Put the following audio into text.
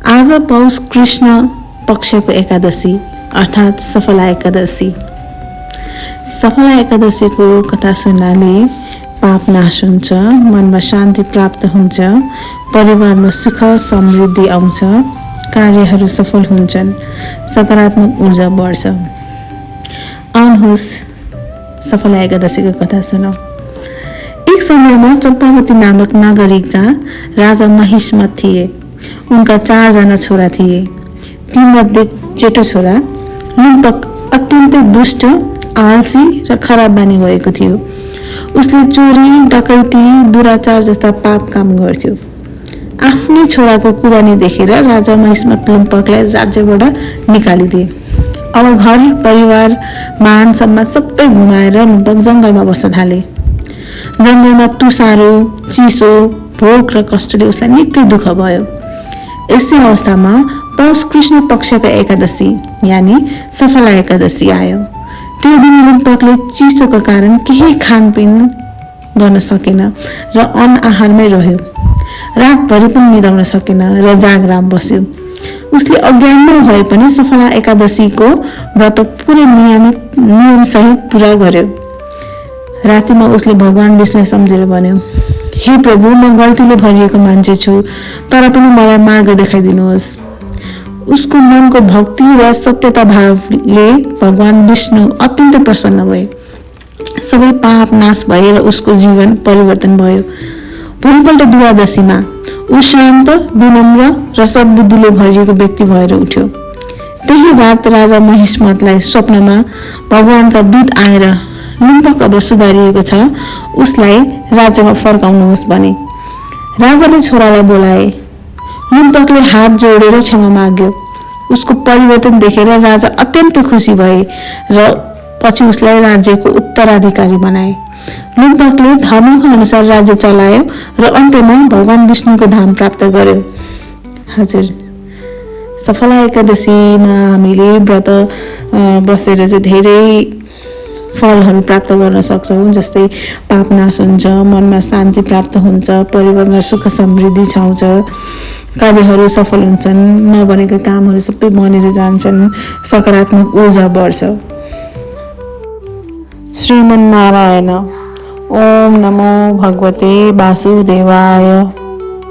आज पौष कृष्ण पक्षको एकादशी अर्थात् सफला एकादशी। सफला एकादशीको कथा सुन्नाले पाप नाश हुन्छ, मनमा शान्ति प्राप्त हुन्छ, परिवारमा सुख समृद्धि आउँछ, कार्यहरू सफल हुन्छन्, सकारात्मक ऊर्जा बढ्छ। आउनुहोस् सफला एकादशीको कथा सुनौँ। एक समयमा चम्पावती नामक नगरीका राजा महिष्मत थिए। उनका 4 जना छोरा थिए। तीमध्ये जेठो छोरा लुम्पक अत्यन्तै दुष्ट, आलसी र खराब बानी भएको थियो। उसले चोरी, डकैती, दुराचार जस्ता पाप काम गर्थ्यो। आफ्नै छोराको कुबानी देखेर राजा महिष्मत लुम्पकलाई राज्यबाट निकालिदिए। अब घर परिवार मान सम्मान सबै गुमाएर लुम्पक जङ्गलमा बस्न थाले। जङ्गलमा तुसारो, चिसो, भोक र कष्टले उसलाई निकै दुःख भयो। यस्तै अवस्थामा पौष कृष्ण पक्षका एकादशी यानि सफला एकादशी आयो। त्यो दिन लुम्पकले चिसोका कारण केही खानपिन गर्न सकेन र अनआहारमै रह्यो। रातभरि पनि निदाउन सकेन र जागराम बस्यो। उसले अज्ञानमा भए पनि सफला एकादशीको व्रत पुरै नियमसहित पुरा गर्यो। रातिमा उसले भगवान विष्णुलाई सम्झेर भन्यो, हे प्रभु, म गल्तीले भरिएको मान्छे छु, तर पनि मलाई मार्ग देखाइदिनुहोस्। उसको मनको भक्ति र सत्यता भावले भगवान विष्णु अत्यन्तै प्रसन्न भए। सबै पाप नाश भएर उसको जीवन परिवर्तन भयो। भोलिपल्ट द्वादशीमा ऊ शान्त, विनम्र र सद्बुद्धिले भरिएको व्यक्ति भएर उठ्यो। त्यही रात राजा महिष्मतलाई स्वप्नमा भगवानका दूत आएर लुम्पक अब सुधारिएको छ, उसलाई राज्यमा फर्काउनुहोस् भने। राजाले छोरालाई बोलाए। लुम्पकले हात जोडेर क्षमा माग्यो। उसको परिवर्तन देखेर राजा अत्यन्त खुसी भए र पछि उसलाई राज्यको उत्तराधिकारी बनाए। लुम्पकले धर्मको अनुसार राज्य चलायो र अन्त्यमा भगवान विष्णुको धाम प्राप्त गर्यो। हजुर, सफला एकादशीमा हामीले व्रत बसेर चाहिँ धेरै फलहरू प्राप्त गर्न सक्छौँ। जस्तै पाप नाश हुन्छ, मनमा शान्ति प्राप्त हुन्छ, परिवारमा सुख समृद्धि छाउँछ, कार्यहरू सफल हुन्छन्, नबनेका कामहरू सबै बनेर जान्छन्, सकारात्मक ऊर्जा बढ्छ। श्रीमन्नारायण। ओम नमो भगवते वासुदेवाय।